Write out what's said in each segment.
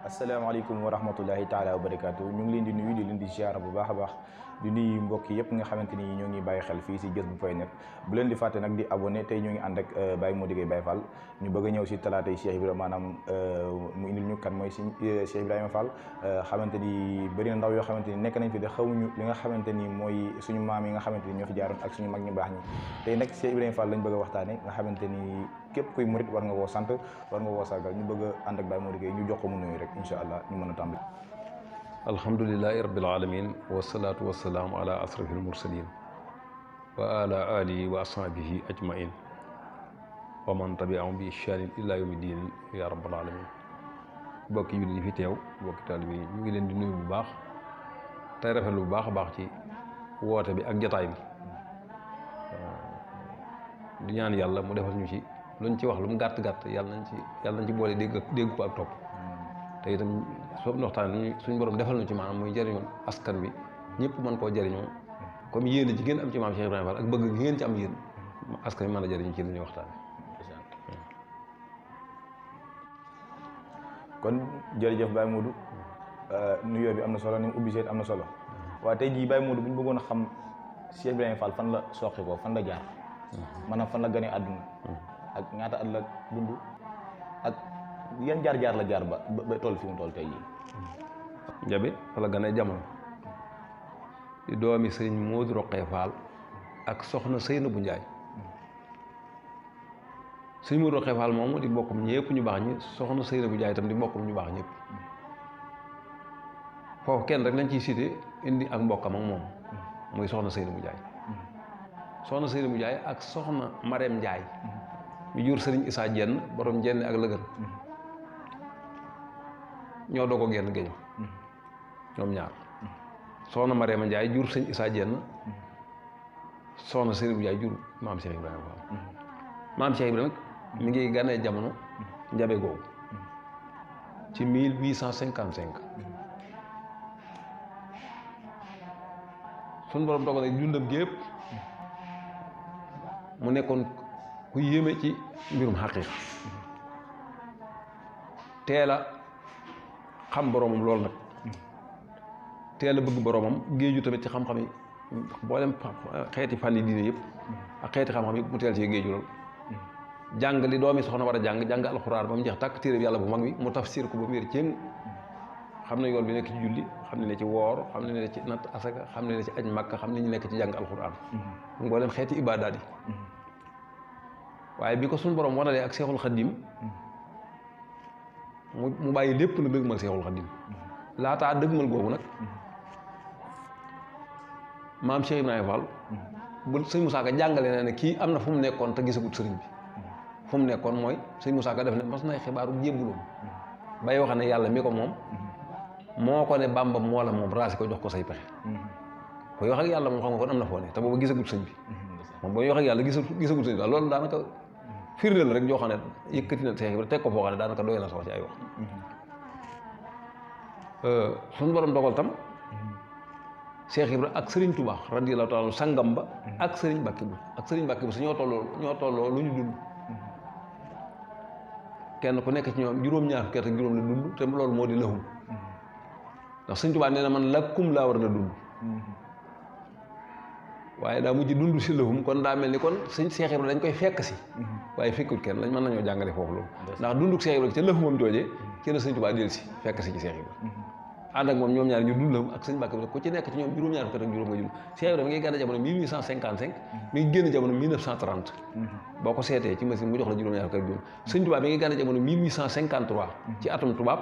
asalaamaaleykum wa rahmatullahi taala wa barakaatu ñu ngi leen di nuyu di leen di ziar bu baax a baax di nuyu mbokk yëpp nga xamante ni ñoo ngi bàyyi xel fii si Jazboul.net bu leen di fàtte nag di abonné tey ñoo ngi ànd ak Baye Modou Gueye Baye Fall ñu bëgg a ñëw si talaata yi Cheikh Ibrahima maanaam mu indil ñu kan mooy si Cheikh Ibrahima Fall xamante ni bëri na ndaw yoo xamante ni nekk nañ fi de xamuñu li nga xamante ni mooy suñu maam yi nga xamante ni ñoo fi jaaroon ak suñu mag ñu baax ñi tey nag Cheikh Ibrahima Fall lañ bëgg a waxtaane nga xamante ni képp kuy murit war nga woo sant war nga woo sargal ñu bëgg a ànd ak Baye Modou Gueye ñu jox ko mu nuyu rek incha allah ñu mën a tàmbali. alhamdulilahi rabbil alamin wasalaatu wasalaamu ala asrafil mursalin wa ala alihi wa ashabihi ajmain wa man tabiahum bi ihsanin ila yawmi din ya rabbal alamin bokki jullit yi fi teew bokki taalibe yi ñu ngi leen di nuyu bu baax tey rafetlu bu baax a baax ci woote bi ak jataay bi di ñaan yàlla mu defal ñu ci luñ ci wax lu mu gàtt-gàtt yàlla nañ ci boole dégg ko ak topp te itam soobu waxtaan suñu borom defal na ci maanaam muy jëriñu askan wi ñëpp mën koo jëriñoo comme yéen ji ngeen am ci maam Cheikh Ibrahima Fall ak bëgg gi ngeen ci am yéen askan wi mën a jëriñu ci li ñuy waxtaan. kon jërëjëf Baye Modou nuyoo bi am na solo ni mu ubbi seet am na solo waaye tey jii Baye Modou bu ñu bëggoon a xam Cheikh Ibrahima Fall fan la soqi ko fan la jaar maanaam fan la gane àdduna ak ñaata at la dund ak yan jaar-jaar la jaar ba toll fi mu toll tey jii. Njabe fa la gane jamono di doomi sëriñ Modou Rokhaya Fall ak soxna Seynabou Ndiaye sëriñ Modou Rokhaya Fall moomu di mbokkum ñëpp ñu baax ñi soxna Seynabou Ndiaye itam di mbokkum ñu baax ñëpp foofu kenn rek lañ ciy cité indi ak mbokkam ak moom muy soxna Seynabou Ndiaye soxna Seynabou Ndiaye ak soxna Marème Ndiaye mi jur sëriñ Issa Diène borom Diène ak Lëgën ñoo dogo genn géño ñoom ñaar soxna Mariama Ndiaye jur sëñ Issa Diène soxna Seynabou Ndiaye jur maam Cheikh Ibrahima Fall maam Cheikh Ibrahima nag mi ngi ganee jamono njabe googu ci 1855 suñu borom dogal nag dundam gépp mu nekkoon ku yéeme ci mbirum xaqiiqa teel a xam boromam loolu nag teel a bëgg boromam géeju tamit ci xam-xam yi boolem xeeti fànni diine yëpp ak xeeti xam-xam yëpp mu teel ci géeju lool jàng li doomi soxna war a jàng alxuraan ba mu jeex tàkk téere bi yàlla bu mag bi mu tafsir ko ba mu wér céng xam ne yoon bi nekk ci julli xam ne ne ci woor xam ne ne ci natt asaka xam ne ne ci aj makka xam ne ñu nekk ci jàng alxuraan mboolem xeeti ibaadaat yi waaye bi ko suñu borom wanalee ak seexul xaddim mu bàyyi lépp na dëgmal seexul xaddim laataa dëgmal googu nag maam Cheikh Ibrahima Fall bu sëñ Moussa Ka jàngale na ne kii am na fu mu nekkoon te gisagut sëriñ bi fu mu nekkoon mooy sëñ Moussa Ka def ne mas nay xibaaru jébbuloom bay wax ne yàlla mi ko moom moo ko ne Bàmba moo la moom raasi ko jox ko say pexe koy wax ak yàlla moom xam nga kon am na foo ne te boobu gisagut sëñ bi moom booy wax ak yàlla gisagut sëñ bi daal loolu daanaka firndeel rek joo xam ne yëkkati na Cheikh Ibrahima teg ko foo xam ne daanaka doy na sax ci ay wax suñu borom dogal tam Cheikh Ibrahima ak Serigne Touba radiyallahu taala sangam ba ak Serigne Mbacke bu su ñoo tolloo lu ñu dund kenn ku nekk ci ñoom juróom-ñaar fukki at ak juróom la dund te loolu moo di lëhum ndax Serigne Touba nee na man lakkum laa war na dund waaye daa mujj dund si lëhum kon daa mel ni kon sëñ Cheikh Ibrahima dañ koy fekk si waaye fekkul kenn lañ mën nañoo jàngale foofu loolu ndax dunduk Cheikh Ibrahima ca lëhumam joojee ci la sëñ Touba del si fekk si ci Cheikh Ibrahima ànd ak moom ñoom ñaar ñu dund lëhum ak sëñ Mbàkke bi ku ci nekk ci ñoom juróom-ñaar fukki at ak juróom nga dund Cheikh Ibrahima mi ngi gànna jamono 1855 mi ngi génn jamono 1930 boo ko seetee ci machine mu jox la juróom-ñaar fukki ak juróom sëñ Touba mi ngi gànna jamono 1853 ci atum tubaab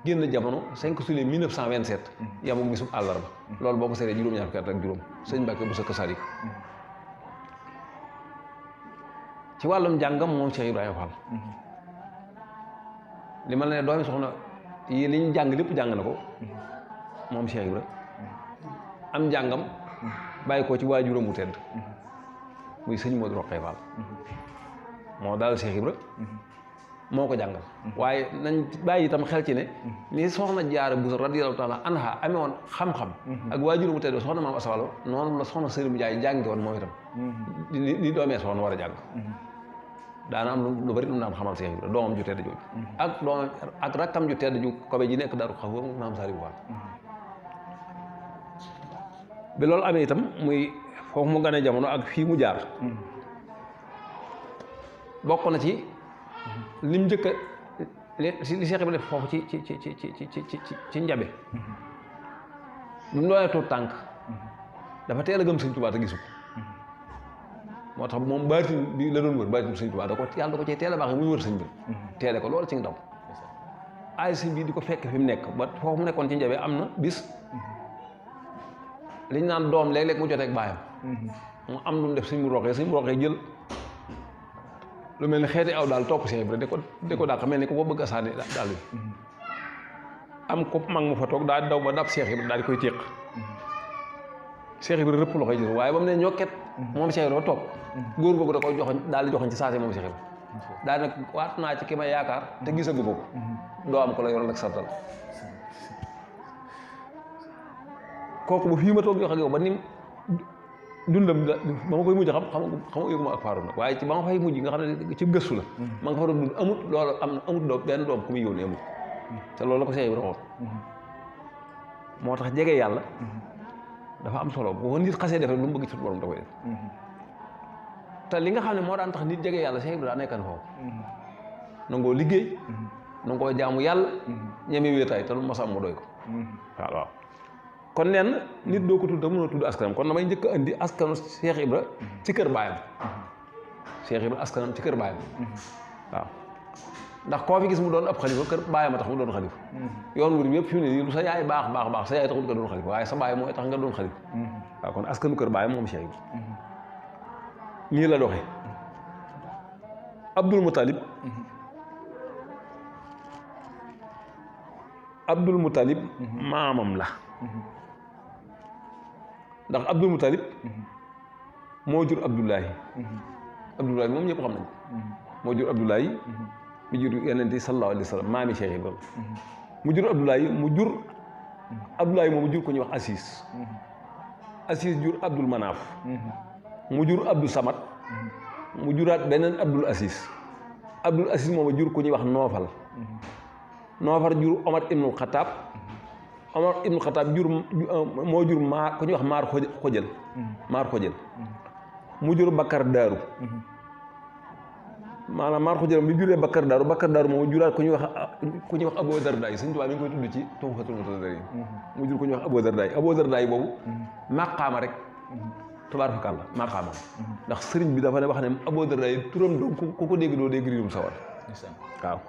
génn jamono 5 juillet 1927 yamu bisub àllarba loolu boo ko seetee juróom-ñaar fukki at ak juróom sëñ Mbàkke bu sa kasarik ci wàllum njàngam moom Cheikh Ibrahima Fall li ma la ne doomi soxna yi li ñu jàng lépp jàng na ko moom Cheikh Ibrahima am njàngam bàyyi ko ci waajuram bu tedd muy sëñ Modou Rokhaya Fall moo daal Cheikh Ibrahima moo ko jàngal waaye nañ bàyyi itam xel ci ne ni soxna Jaara Buso radiyallahu taala anha amee woon xam-xam ak waajur mu tedd soxna maam Asawalo noonu la soxna Sëriñ Njaay jàngi woon moom itam ni doomee soxna war a jàng daana am lu bari lu mu daan xamal Seex Ibra doomam ju tedd jooju ak doomam ak rakkam ju tedd ju kobe ji nekk Daaru Xafoor maam Saliou Fall bi loolu amee itam muy foofu mu gane jamono ak fii mu jaar bokk na ci lim njëkk a li Seex Ibra def foofu ci njabe bi mu doonee tuut tànk dafa teel a gëm Sëñ Tuubaa te gisu moo tax moom baatin bi la doon wër baatin Sëñ Tuubaa yàlla da ko cee teel a baaxee muy wër sëñ bi teele ko loolu ci ndaw ay sëñ bi di ko fekk fi mu nekk ba foofu mu nekkoon ci njabe am na bis liñ naan doom léeg-léeg mu joteeg baayam mu am lu mu def sëñ mu roxee jël lu mel ni xeeti aw daal topp Seex Ibra di ko dàq mel ni ko boo bëgg a sànni daal bi am ko mag mu fa toog daal di daw ba dab Seex Ibra daal di koy téq Seex Ibra rëpp loxoy jël waaye ba mu ne ñokket moom Seex Ibra toog góor googu da koy joxoñ daal di joxoñ ci saase moom Seex Ibra daal nag waat naa ci ki ma yaakaar te gisagu ko doo am ko la yoroon ak sartal kooku ba fii ma toog jox ak yow ba nim dundam ba ma koy mujj xam yëguma ak faaru nag waaye ci ba ma fay mujj nga xam ne ci gëstu la ma nga fa doon dund amut loolu amut doom benn doom ku muy yónnee amut te loolu la ko Seex Ibra waxoon moo tax jege yàlla dafa am solo boo nit xasee def rek lu mu bëgg ci borom da koy def te li nga xam ne moo daan tax nit jege yàlla Seex Ibra daa nekkan foofu nangoo liggéey nangoo jaamu yàlla ñeme wéetaay te lu mas a am mu doy ko waaw kon nen nit doo ko tudd te mënoo tudd askanam kon damay njëkk a indi askanu Seex Ibra ci kër baayam Seex Ibra askanam ci kër baayam waaw ndax koo fi gis mu doon ab xalifa kër baayam a tax mu doon xalifa yoon wur bi yëpp fi mu ne nii lu sa yaay baax sa yaay taxul nga doon xalifa waaye sa baay mooy tax nga doon xalifa waaw kon askanu kër baayam moom Seex Ibra nii la doxee Abdul Mutalib maamam la ndax Abdul Mutalib moo jur Abdullahi moom ñëpp xam nañ moo jur Abdullahi mu jur Yonent bi sallallahu alayhi wa sallam maami Cheikh Ibrahima mu jur Abdullahi moomu jur ko ñuy wax Asis jur Abdul Manaaf mu jur Abdou Samad mu juraat beneen Abdul Asis moomu jur ko ñuy wax Noofal jur Omar ibnul Xataab moo jur maar ku ñuy wax maar xojël mu jur Bakar Daaru maanaam maar xojël mi juree Bakar Daaru moom juraat ku ñuy wax Abu Darda yi Sëñ Tuubaa mi ngi koy tudd ci Tuhfatul Mutazawwidin mu jur ku ñuy wax Abu Darda yi boobu maqaama rek tabaarakalla maqaama ndax sëriñ bi dafa ne wax ne Abu Darda yi turam doo ku ko dégg doo dégg riirum sawar waaw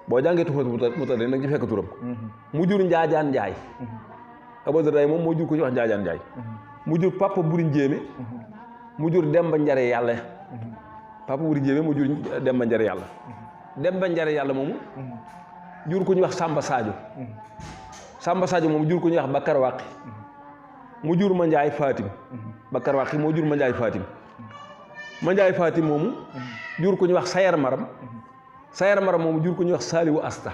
boo jàngee Tuhfatul Mutazawwidin nag ci fekk turam mu jur Njaajaan Njaay Abu Darda moom moo jur ku ñuy wax Njaajaan Njaay mu jur Papa Buri Njéeme mu jur Demba Njare Yàlla Papa Buri Njéeme mu jur Demba Njare Yàlla Demba Njare Yàlla moomu jur ku ñuy wax Samba Sadio moomu jur ku ñuy wax Bakar Waqi mu jur Ma Njaay Fatim Bakar Waqi moo jur Ma Njaay Fatim moomu jur ku ñuy wax Sayar Maram moomu jur ku ñuy wax Saliwu Asta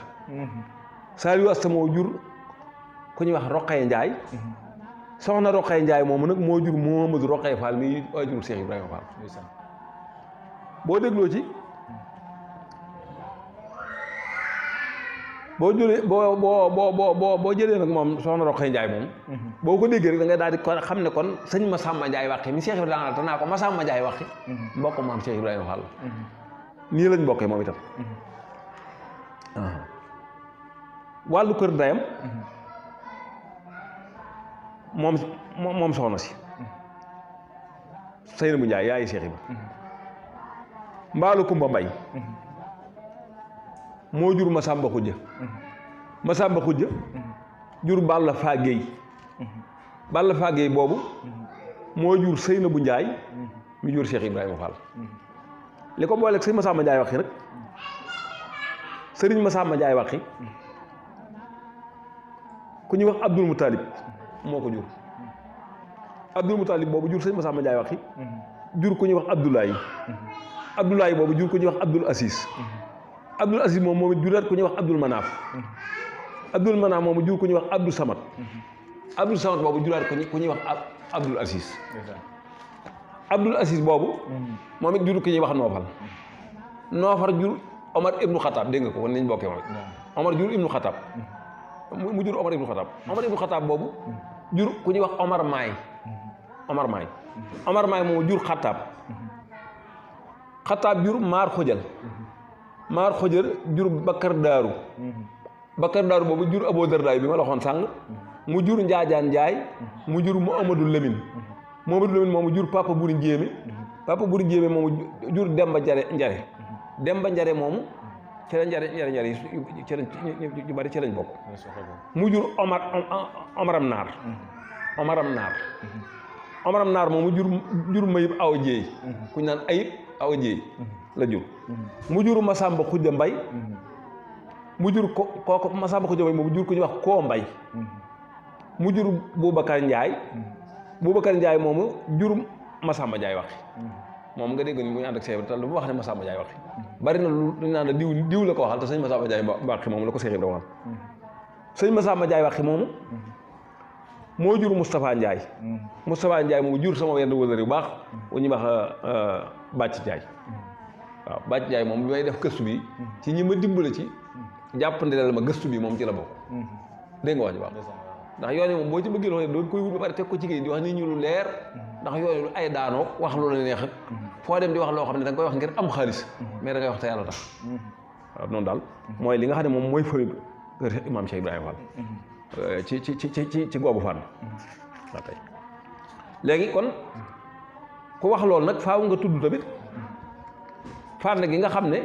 moo jur ku ñuy wax Roqaye Njaay soxna Roqaye Njaay moomu nag moo jur Mohamadou Roqaye Fall mi waajur Cheikh Ibrahima Fall boo dégloo ci boo jëlee nag moom soxna Roqaye Njaay moom boo ko déggee rek da ngay daal di kon xam ne kon sëñ Masamba Njaay Waqi mi Cheikh Ibrahima te naa ko Masamba Njaay Waqi mbokk maam Cheikh Ibrahima Fall nii lañ bokkee moom itam wàllu kër ndeyam moom soxna si Seynabu Njaay yaayi Cheikh Ibra Mbaalu Kumba Mbay moo jur Masamba Xujja jur Balla Fagey boobu moo jur Seynabu Njaay mi jur Cheikh Ibrahima Fall li ko booleeg sëñ Masamba Njaay Waqi nag sëriñ Masamba Njaay Waqi ku ñuy wax Abdul Mutalib moo ko jur Abdul Mutalib boobu jur sëñ Masamba Njaay Waqi jur ku ñuy wax Abdoulaye boobu jur ku ñuy wax Abdul Asis Abdul Aziz moom it juraat ku ñuy wax Abdul Manaaf Abdul Manaaf moomu jur ku ñuy wax Abdou Samad Abdou Samad boobu juraat ku ñuy wax Abdul Aziz Abdul Aziz boobu moom it jur ku ñuy wax Noofal Noofar jur Omar ibnu Xataab dégg nga ko kon niñ bokkee moom Omar jur ibnu Xataab mu jur Omar ibnu Xataab Omar ibnu Xataab boobu jur ku ñuy wax Omar Maay Omar Maay moomu jur Xataab Xataab jur Maar Xujal Maar Xujal jur Bakar Daaru Bakar Daaru boobu jur Aboo Dardaay bi ma la waxoon sàng mu jur Njaajaan Njaay mu jur Muhammadu Lamin Muhammadu Lamin moomu jur Papa Buri Njéeme Papa Buri Njéeme moomu jur Demba Njare Demba Njare moomu ci la njare yi ci lañ ñu bari ci lañ bokk mu jur Omaram Naar moomu jur Mayib Awa Jéey ku ñu naan Ayib Awa Jéey la jur mu jur Masamba Xujja Mbay mu jur kooku Masamba Xujja Mbay moomu jur ku ñuy wax Koo Mbay mu jur Boubacar Njaay moomu jur Masamba Njaay waxi moom nga dégg ni muy ànd ak Seex Ibra lu mu wax ne Masamba Njaay waxi bari na lu ñu naan diw la ko waxal te sëñ Masamba Njaay waxi moom la ko Seex Ibra waxal sëñ Masamba Njaay waxi moomu moo jur Moustapha Njaay moomu jur sama wenn wëlëri bu baax bu ñuy wax Bàcc Njaay waaw Bàcc Njaay moom bi may def gëstu bi ci ñi ma dimbale ci jàppandilal ma gëstu bi moom ci la bokk dégg nga wax ji baax ndax yoon yi moom boo ci bëggee loo xam ne doon koy wut ba pare teg ko ci géej di wax nit ñi lu leer ndax yooyu lu ay daanoo wax lu la neex foo dem di wax loo xam ne da nga koy wax ngir am xaalis mais da ngay wax te yàlla tax waaw noonu daal mooy li nga xam ne moom mooy fëri kër Imaam Cheikh Ibrahima Fall ci googu fànn waa tey léegi kon ku wax loolu nag faaw nga tudd tamit fànn gi nga xam ne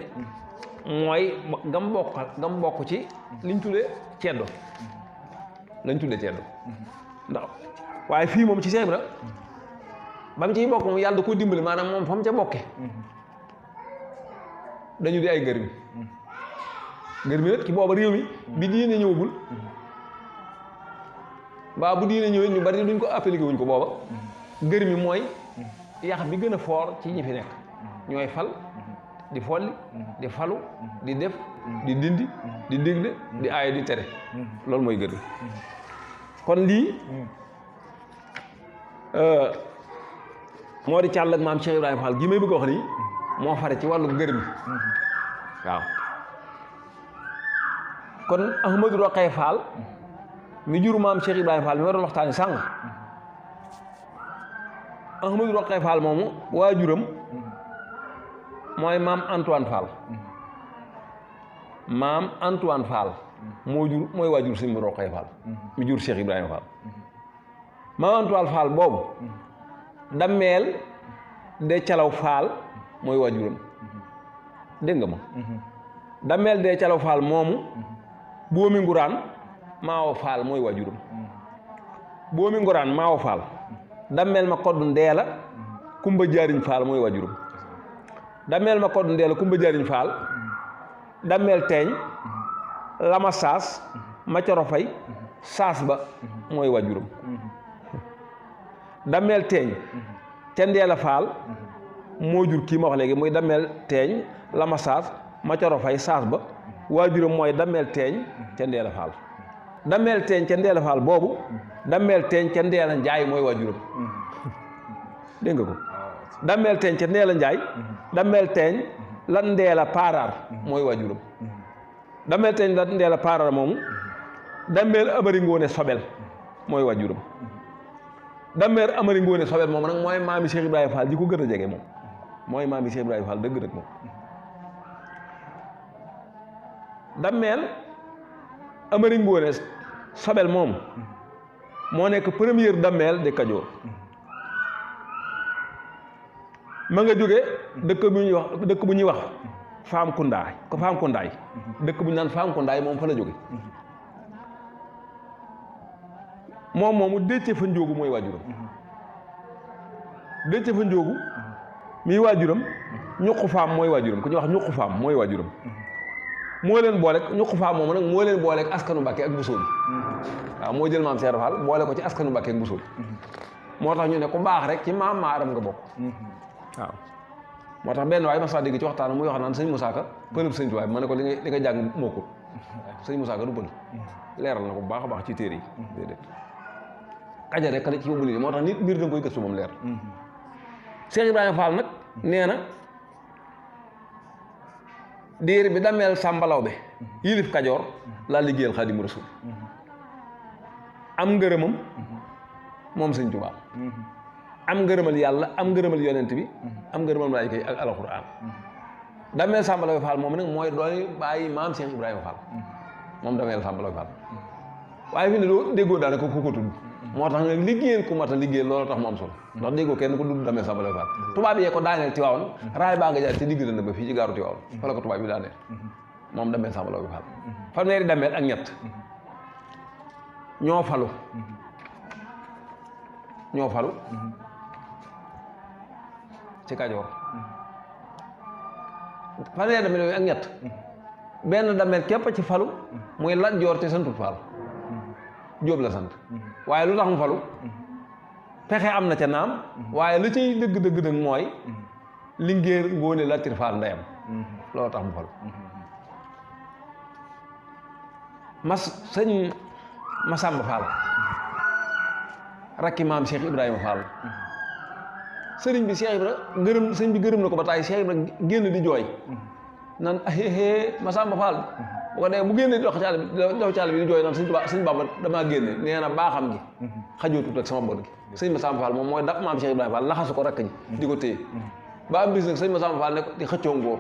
mooy gam bokk ci liñ tuddee ceddo ndax waaye fii moom ci Cheikh Ibra ba mu ciy bokk moom yàlla da koo dimbali maanaam moom fa mu ca bokke dañu di ay ngërmi nag ci booba réew mi bi diine ñëwagul mbaa bu diine ñëwee ñu bari duñ ko appliqué wuñ ko booba ngërmi mooy yax bi gën a foor ci ñi fi nekk ñooy fal di folli di falu di def di dindi di digle di aaye di tere loolu mooy ngërmi kon lii moo di càll ak maam Cheikh Ibrahima Fall gi may bëgg a wax nii moo fare ci wàllu ngërmi waaw kon Ahmadou Roqee Fall mi jur maam Cheikh Ibrahima Fall mi waroon waxtaani sàng Ahmadou Roqee Fall moomu waajuram mooy maam Antoine Fall mooy waajur sëñ Roqee Fall mi jur Cheikh Ibrahima Fall maam Antoine Fall boobu dammeel de calaw Fall mooy waajuram dégg nga ma dammeel de calaw Fall moomu boomi nguraan maawo Fall mooy waajuram boomi nguraan maawo Fall dammeel ma koddu ndeela kumba jaariñ Fall mooy waajuram dammeel ma koddu ndeela kumba jaariñ Fall dammeel teeñ lama saas ma coro fay saas ba mooy waajuram dammeel teeñ ca ndeela Fall moo jur kii ma wax léegi muy dammeel teeñ lama saas ma coro fay saas ba waajuram mooy dammeel teeñ ca ndeela Fall dammeel teeñ ca ndeela Fall boobu dammeel teeñ ca ndeela Njaay mooy waajuram dégg nga ko dammeel teeñ ca ndeela Njaay dammeel teeñ lan ndeela paaraar mooy waajuram dammeel teeñ lan ndeela paaraar moomu dammeel amari ngoone sobel mooy waajuram dammeel amari ngoone sobel moom nag mooy maami Cheikh Ibrahima Fall ji ko gën a jege moom mooy maami Cheikh Ibrahima Fall dëgg nag moom dammeel amari ngoone sobel moom moo nekk première dammeel de Kajoor ma nga jóge dëkk bu ñuy wax Faam Kundaay dëkk bu ñu naan Faam Kundaay moom fa la jóge moom moomu Déthié Fa Njóogu mooy waajuram Déthié Fa Njóogu mii waajuram ñuqu faam mooy waajuram ku ñuy wax ñuqu faam mooy waajuram moo leen boole ñuqu faam moomu nag moo leen boole ak askanu Mbàkke ak Busoo bi waaw moo jël maam Cheikh Fall boole ko ci askanu Mbàkke ak Busoo bi moo tax ñu ne ku baax rek ci maam maaram nga bokk waaw moo tax benn waaye ma saa dégg ci waxtaan muy wax naan sëñ Moussa Ka pëlëb sëñ Tuubaa ma ne ko li nga jàng mokkul sëñ Moussa Ka du pël leeral na ko bu baax a baax ci téere yi déedéet kaja rek la ci yóbbu nit moo tax nit mbir da nga koy gëstu moom leer Cheikh Ibrahima Fall nag nee na diir bi dameel sàmbalaw bi yilif Kajoor laa liggéeyal Xaadimu Rasuul am ngërëmam moom sëñ Tuubaa am ngërëmal yàlla am ngërëmal yonent bi am ngërëmal malaayika yi ak alxuraan dameel sàmbalaw Fall moom nag mooy doon bàyyi maam Cheikh Ibrahima Fall moom dameel sàmbalaw Fall waaye fi ne doo déggoo daane ko ko tudd moo tax nga liggéeyal ku mat a liggéeyal loolu tax mu am solo ndax déggoo kenn ko dudd dameel sàmbalaw Fall tubaab yee ko daaneel Tiwaawan raay baa nga jaar ci digg dënd ba fii ci gaaru Tiwaawan fa la ko tubaab bi daaneel moom dameel sàmbalaw Fall fanweeri dameel ak ñett ñoo falu ci Kajoor fanweeri dameel yooyu ak ñett benn dameel képp ci falu muy Lat Joor te santut Fall Jóob la sant waaye lu tax mu falu pexe am na ca naam waaye la cay dëgg mooy Lingeer Ngoone Latir Fall ndeyam loolu tax mu falu sëñ Masamba Fall rakki maam Cheikh Ibrahima Fall sëriñ bi Cheikh Ibra sëñ bi gërëm na ko ba taay Cheikh Ibra génn di jooy nan ahee Masamba Fall bu ko dee bu génne dox caal bi di jooy naan sëñ Bamba damaa génne nee na baaxam gi xajootut ak sama bon gi sëñ Masamba Fall moom mooy daf maam Cheikh Ibrahima Fall laxasu ko rakk ji di ko téye ba am bis nag sëñ Masamba Fall ne ko di xëccoo ngóor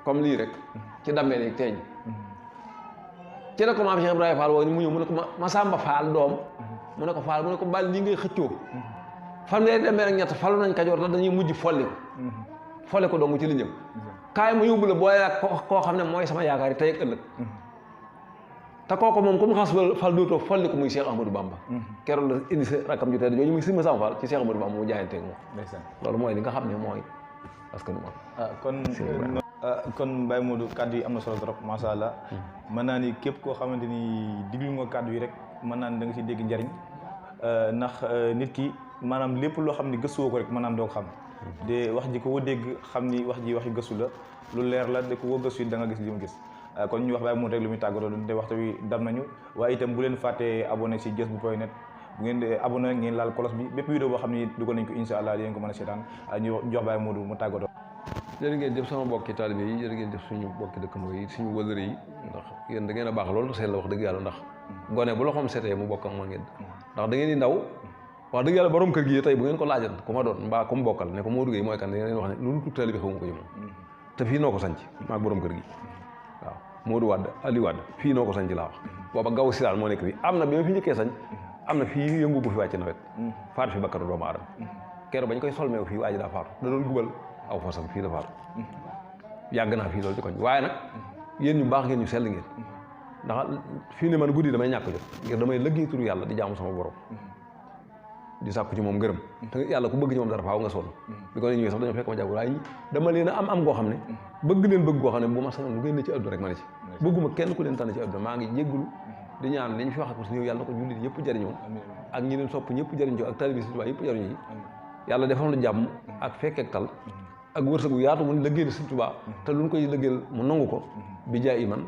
comme lii rek ci dammeel yi teeñ ci la ko maam Cheikh Ibrahima Fall woo mu ñëw mu ne ko Masamba Fall doom mu ne ko Fall mu ne ko bal lii ngay xëccoo fanweeri dammeel ak ñett falu nañ Kajoor te dañuy mujj folli ko dong ci li jëm kaay ma yóbbu la booy ak koo xam ne mooy sama yaakaar yi tey ak ëllëg te kooku moom comme xas fal dootoo folli ko muy Cheikh Ahmadou Bamba keroog la indi sa rakkam ju tedd jooju muy sëñ Masamba Fall ci Cheikh Ahmadou Bamba mu jaayante ak moom loolu mooy li nga xam ne mooy parce que nu kon Baye Modou kaddu yi am na solo trop macha allah mën naa ni képp koo xamante ni diglu nga kaddu yi rek mën naa ni da nga si dégg njariñ ndax nit ki maanaam lépp loo xam ni gëstuwoo ko rek maanaam doo ko xam de wax ji ko woo dégg xam ni wax ji waxi gëstu la lu leer la de ko woo gëstu yi da nga gis li mu gis kon ñu wax Baye Modou rek lu muy tàggatoo de waxtu wi dam nañu waaye itam bu leen fàttee abonné si jazbou.net bu ngeen de abonné ngeen laal cloche bi bépp vidéo boo xam ni dugal nañ ko incha allah di ngeen ko mën a seetaan ñu jox Baye Modou mu tàggatoo. jërë ngeen jëf sama mbokki taalibe yi jërë ngeen jëf suñu mbokki dëkkandoo yi suñu wëlëre yi ndax yéen da ngeen a baax loolu seen la wax dëgg yàlla ndax gone bu loxoom setee mu bokk ak ma ngeen ndax da ngeen di ndaw wax dëgg yàlla borom kër gi tey bu ngeen ko laajan ku ma doon mbaa ku mu bokkal ne ko Modou Gueye mooy kan da ngeen wax ne loolu tudd taalibe xamu ko ci moom te fii noo ko sanc maag borom kër gi waaw Modou Wade Aliou Wade fii noo ko sanc laa wax booba gaw silaal moo nekk fii am na bi ma fi njëkkee sañ am na fii yëngu bu fi wàcc nawet faatu fi bakkanu doomu aadama keroog bañ koy solmeew fii waa ji daa faatu da doon gubal aw fasam fii la faatu yàgg naa fii loolu ci koñ waaye nag yéen ñu baax ngeen ñu sell ngeen ndax fii ne man guddi damay ñàkk jot ngir damay lëggéey turu yàlla di jaamu sama borom di sàkku ci moom gërëm te yàlla ku bëgg ci moom dara faaw nga sonn bi ko ne ñëwee sax dañoo fekk ma jàpp waaye dama leen a am goo xam ne bëgg leen bëgg goo xam ne bu ma sañoon lu ngeen ne ci àdduna rek ma ne ci bëgguma kenn ku leen tànn ci àdduna maa ngi jéggulu di ñaan li ñu fi wax ko si ñëw yàlla na ko jullit yëpp jëriñoo ak ñi leen sopp ñëpp jëriñoo ak taalibe Sëriñ Tuubaa yëpp jëriñoo yi yàlla defal na jàmm ak fekkeek tal ak wërsëgu yaatu mu lëggéeyal Sëriñ Tuubaa te lu ñu koy lëggéeyal mu nangu ko bi jaay iman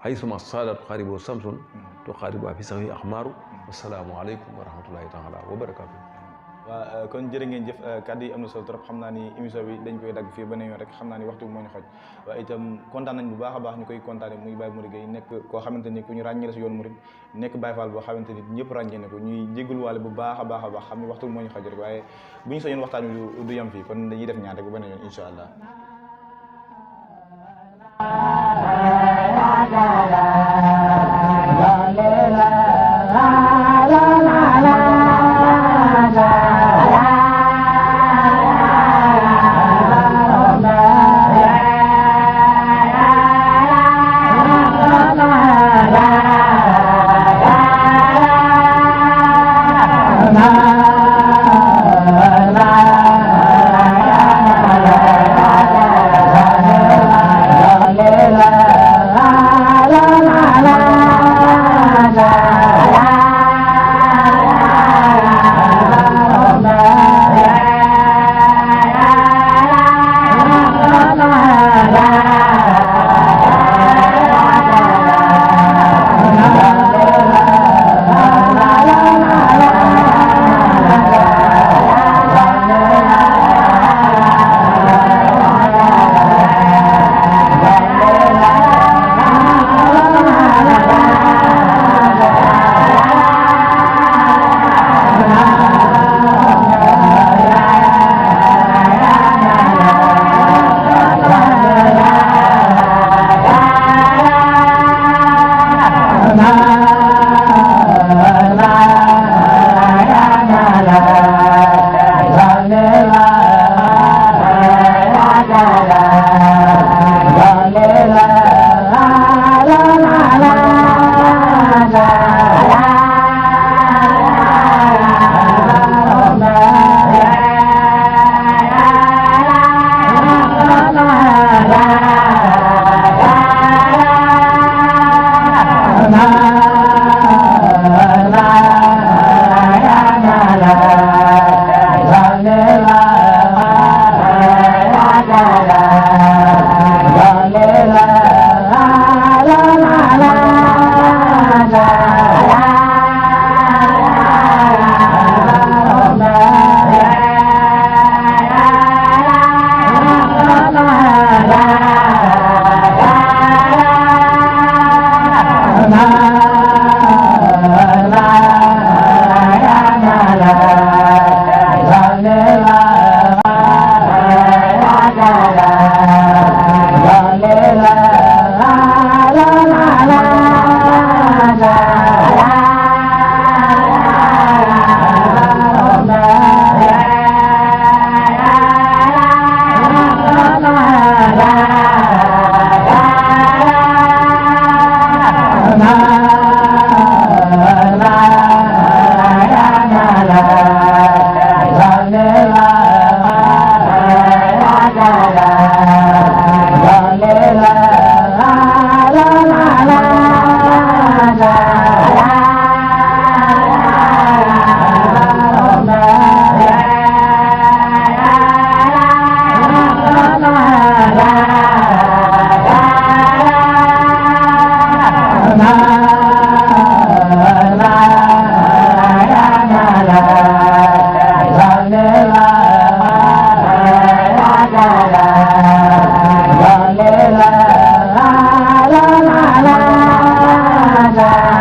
hay suma saadatu xaariboo samsun to xaariboo fi sax yi axmaaru assalaamu aleykum wa rahmatullahi taala wa barakaatu. waaw kon jërë ngeen jëf kàddu yi am na solo trop xam naa ni émission bi dañ koy dagg fii ba ne yoon rek xam naa ni waxtu bi moo ñu xoj waaye itam kontaan nañ bu baax a baax ñu koy kontaane muy Baye Modou Gueye nekk koo xamante ni ku ñu ràññee la si yoon murid nekk Baye Fall boo xamante ni ñëpp ràññee ne ko ñuy jégalu waale bu baax a baax a baax xam ni waxtu bi moo ñu xoj rek waaye bu ñu soñoon waxtaan wi du yem fii kon dañuy def ñaan rek ba ne yoon incha allah. la la la la